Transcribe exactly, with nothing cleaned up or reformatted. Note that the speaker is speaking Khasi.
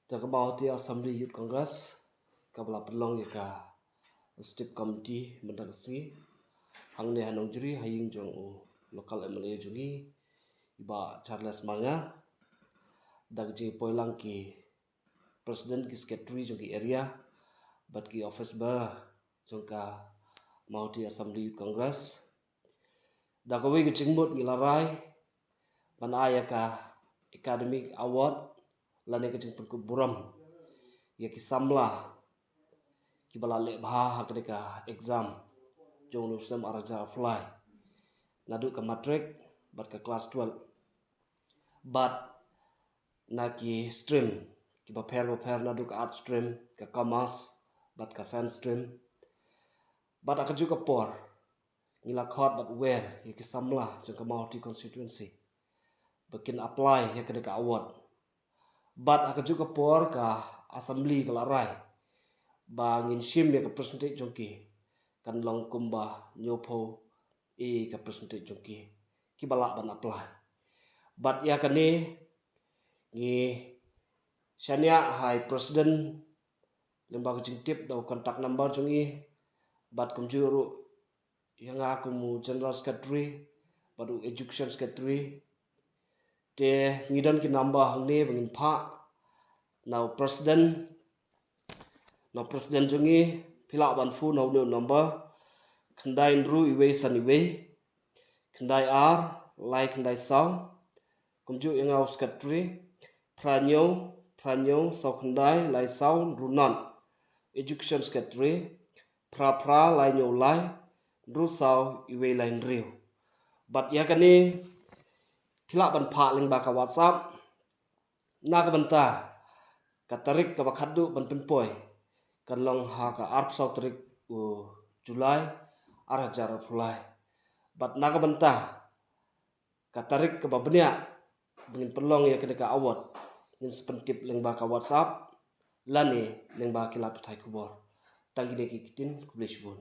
Te ka Mawhati Assembly Youth Congress kaba la pynlong ïa ka Executive Committee mynta ka sngi hangne ha Nongjri ha ïing jong u local M L A jong ngi, i Bah Charles Marngar, da ka jingpoi lang ki president, ki secretary jong ki area bad ki office bearer jong ka Mawhati Assembly Youth Congress. Da kawei ka jingmut ngi la rai ban ai ïa ka academic award lane ka jingpynkupburom ïa ki samla kiba la leh bha ha kane ka exam jong u snem ar hajar arphew lai, naduh ka matric bad ka class twelve, bad na ki stream kiba pher ba pher, naduh ka art stream, ka commerce bad ka science stream. Bad ha kajuh ka por ngi la khot bad wer ïa ki samla jong ka Mawhati constituency ba kin apply ïa kane ka award. Bad ha kajuh ka por ka assembly ka la rai ba ngin shim ïa ka percentage jong ki, kan long kumba hynñiewphew ïa ka percentage jong ki kiba lah ban apply. Bad ïa kane ngi shaniah ha i president lyngba ka jingtip da u contact number jong i, bad kumjuh ruh ïa nga kum u general secretary bad u education secretary. Te ngi don ki number hangne ba ngin phah na u president, na u president jong ngi. Phi lah ban phone na une u number: khyndai hynriew iwei san iwei, khyndai ar lai khyndai saw. Kumjuh ïa nga u secretary: phra hynñiew phra hynñiew saw khyndai lai saw hynriew nod. Education secretary: phra phra lai hynñiew lai hynriew saw iwei lai hynriew. Bad ïa kane phi lah ban phah lyngba ka WhatsApp. Na ka bynta ka tarik kaba khatduh ban pynpoi kan long ha ka arphew saw tarik u July ar hajar arphew lai. Bad na ka bynta ka tarik kaba bniah ba ngin pynlong ïa kane ka award, ngin sa pyntip lyngba ka WhatsApp lane lyngba ki lad pathai khubor. Tang kine ki ktien, khublei shibun.